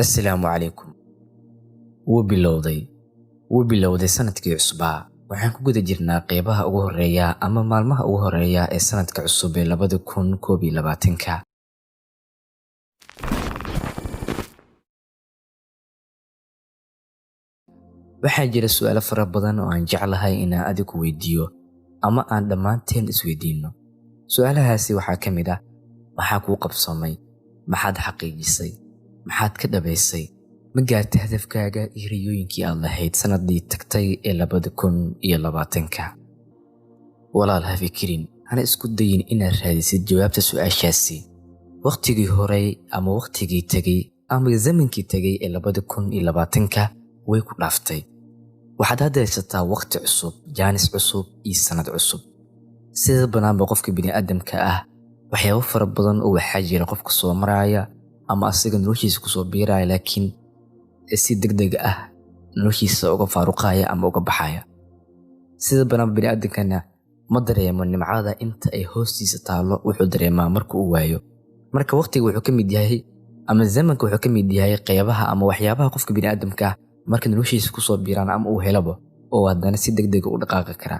Assalaamu calaykum. Wuu bilowday sanadkii cusbaa. Waxaan ku guda jirnaa qeybaha ugu horeeya ama maalmaha ugu horeeya ee sanadka cusub ee 2021-ka. Waxaa jira su'aalo fara badan oo aan jeclahay inaan adigu weydiiyo ama aan dhammaanteen isweydiino. Su'aalahaasi waxaa ka mid ah: maxaa kuu qabsoomay? Maxaad xaqiijisay? Maxaad ka dhabaysay? Ma gaartay hadafkaaga iyo riyooyinkii aad lahayd sanadii tagtay ee 2020-ka? Walaal, ha fikirin, hana isku dayin inaad raadisid jawaabta su'aashaasi. Waqtigii horey ama waqtigii tegay ama zamankii tegay ee 2020-ka way ku dhaaftay. Waxaad hadda haysataa waqti cusub, jaanis cusub iyo sanad cusub. Sida banaanba qofka bini'aadamka ah waxyaabo fara badan oo waxaa jira qofka soo maraya ama asaga noloshiisa kusoo biiraya, laakiin si degdeg ah noloshiisa uga faaruqaya ama uga baxaya. Sida banaanba bini'aadamkana ma dareemo nimcada inta ay hoostiisa taalo, wuxuu dareemaa marka uu waayo. Marka waqtiga wuxuu ka mid yahay ama zamanka wuxuu ka mid yahay qeybaha ama waxyaabaha qofka bini'aadamka ah marka noloshiisa kusoo biiraan ama uu helaba oo haddana si degdeg u dhaqaaqi kara.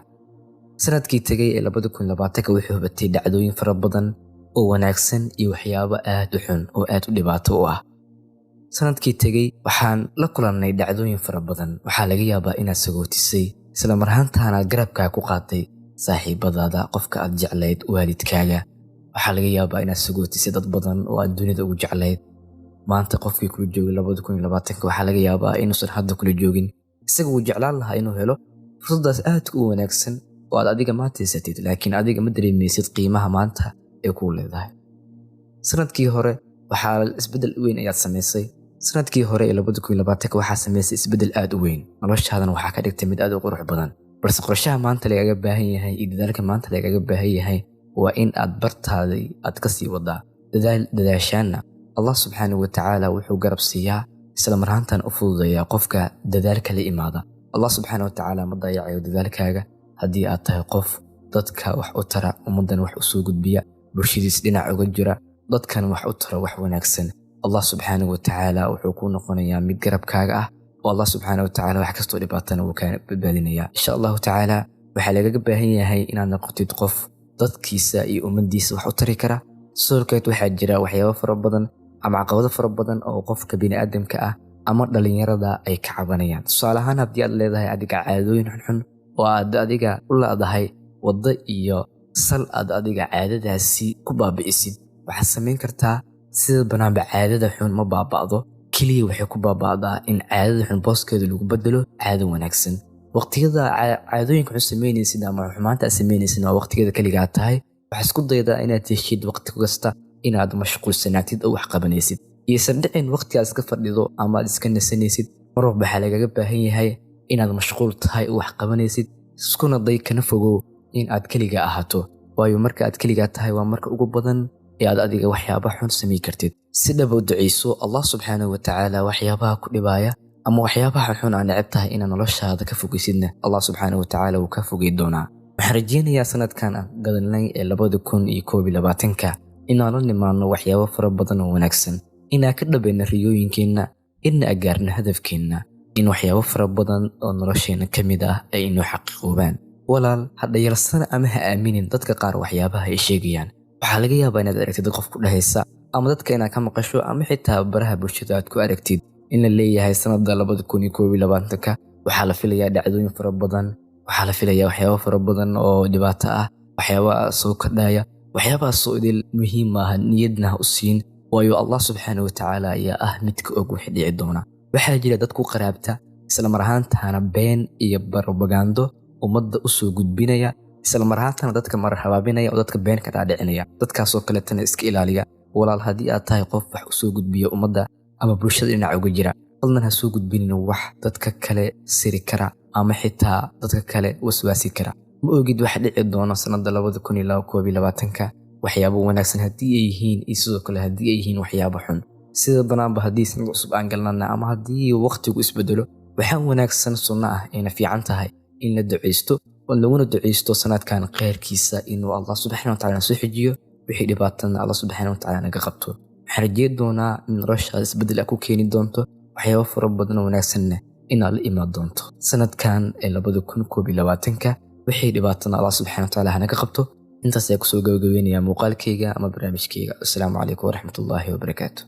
Sanadkii tegay ee 2020-ka wuxuu hubatay dhacdooyin fara badan oo wanaagsan iyo waxyaabo aad u xun oo aad u dhibaato u ah. Sanadkii tegay waxaan la kulannay dhacdooyin fara badan. Waxaa laga yaabaa inaad sagootisay, isla mar ahaantaana garabkaa ku qaatay saaxiibadaada, qofka aad jeclayd, waalidkaaga. Waxaa laga yaabaa inaad sagootisay dad badan oo aad dunida ugu jeclayd. Maanta qofkii kula joogay 2020-ka waxaa laga yaabaa inuusan hadda kula joogin. Isaga wuu jeclaan lahaa inuu helo fursaddaas aadka u wanaagsan oo aad adiga maanta haysatid, laakiin adiga ma dareemaysid qiimaha maanta ee kuu leedahay. Sanadkii hore waxaa isbeddel weyn ayaad samaysay. Sanadkii hore ee 2020-ka waxaa samaysay isbeddel aad u weyn. Noloshaadana waxaa ka dhigtay mid aad u qurux badan. Balse qorshaha maanta lagaga baahan yahay iyo dadaalka maanta lagaga baahan yahay waa in aad bartaadii aad ka sii wadaa. Dadaashaana Allah subxaanahu wa tacaala wuxuu garab siiyaa, isla mar ahaantaana u fududeeyaa qofka dadaalka la imaada. Allah subxaanahu wa tacaala ma dayacayo dadaalkaaga haddii aad tahay qof dadka wax u tara, ummaddan wax u soo gudbiya, bulshadiis dhinac uga jira, dadkan wax u tara wax wanaagsan. Allah subxaanahu wa tacaala wuxuu kuu noqonayaa mid garabkaaga ah, oo Allah subxaanahu wa tacaala wax kastoo dhibaatana wuu kaa badbaadinayaa. Insha Allahu tacaala waxaa lagaga baahan yahay inaad noqotid qof dadkiisa iyo ummaddiisa wax u tari kara. Sidoo kaleet waxaa jira waxyaabo fara badan ama caqabado fara badan oo qofka bini'aadamka ah ama dhalinyarada ay ka cabanayaan. Tusaale ahaan, haddii aad leedahay adiga caadooyin xunxun oo aad adiga u la'dahay waddo iyo sal aad adiga caadadaasi ku baabi'isid, waxaad samayn kartaa sida banaanba caadada xun ma baaba'do. Keliya waxay ku baaba'daa in caadada xun booskeeda lagu bedelo caado wanaagsan. Waqtiyada caadooyinka xun samaynaysid ama xumaanta aad samaynaysid waa waqtiyada keligaa tahay. Waxaad isku daydaa inaad heshid waqti kasta inaad mashquulsanaatid oo wax qabanaysid. Iysan dhicin waqti aad iska fadhido ama aad iska nasanaysid. Mar walba waxaa lagaga baahan yahay inaad mashquul tahay oo wax qabanaysid. Iskuna day kana fogow in aad keligaa ahaato, waayo marka aad keligaa tahay waa marka ugu badan ee aad adiga waxyaaba xun samayn kartid. Si dhab u duceyso Allah subxaanahu wa tacaala waxyaabaha ku dhibaaya ama waxyaabaha xunxun aad neceb tahay inaad noloshaada ka fogeysidna Allah subxaanahu wa tacaala wuu kaa fogey doonaa. Waxaan rajeynayaa sanadkan aan gadanay ee 2021-ka inaan la nimaano waxyaabo fara badan oo wanaagsan, inaan ka dhabayno riyooyinkeenna, inna gaarno hadafkeenna, in waxyaabo fara badan oo nolosheena ka mid ah ay inoo xaqiiqoobaan. Walaal, ha dhayalsana ama ha aaminin dadka qaar waxyaabaha ay sheegayaan. Waxaa laga yaabaa inaad aragtid qof ku dhahaysa ama dadka inaad ka maqasho ama xitaa baraha bulshada aad ku aragtid in la leeyahay sanadda 2021-ka waxaa la filayaa dhacdooyin fara badan, waxaa la filayaa waxyaabo fara badan oo dhibaato ah, waxyaaba soo kordhaya. Waxyaabahaasoo idil muhiim maaha, niyadna ha u siin, waayo Allah subxaanahu wa tacaala ayaa ah midka og wixii dhici doona. Waxaa jira dad ku qaraabta, isla mar ahaantaana been iyo barobagando ummadda u soo gudbinaya, isla mar ahaantana dadka marar habaabinaya oo dadka been ka dhaadhicinaya. Dadkaasoo kaleetana iska ilaaliya. Walaal, haddii aad tahay qof wax u soo gudbiya ummadda ama bulshada dhinac uga jira, fadlan ha soo gudbinin wax dadka kale siri kara ama xitaa dadka kale waswaasi kara. Ma ogid wax dhici doona sanadda 2021-ka, waxyaabo wanaagsan haddii ay yihiin iyo sidoo kale haddii ay yihiin waxyaabo xun. Sida banaanba haddii sanad cusub aan galnana ama haddii waqtigu isbedelo, waxaa wanaagsan, sunno ah ayna fiican tahay in la duceysto oo laguna duceysto sanadkan khayrkiisa inuu Allah subxaana wa tacaala soo xijiyo, wixii dhibaatana Allah subxaana wa tacaala naga qabto. Waxaan Waxaan rajeyn doonaa in noloshaada isbeddel aad ku keeni doonto, waxyaabo fara badan oo wanaagsanna inaad la imaan doonto sanadkan ee 2021-ka. Wixii dhibaatana Allah subxana watacaala hanaga qabto. Intaas ayaa kusoo gabagabeynaya muuqaalkayga ama barnaamijkayga. Assalaamu calaykum waraxmatullaahi wabarakaatu.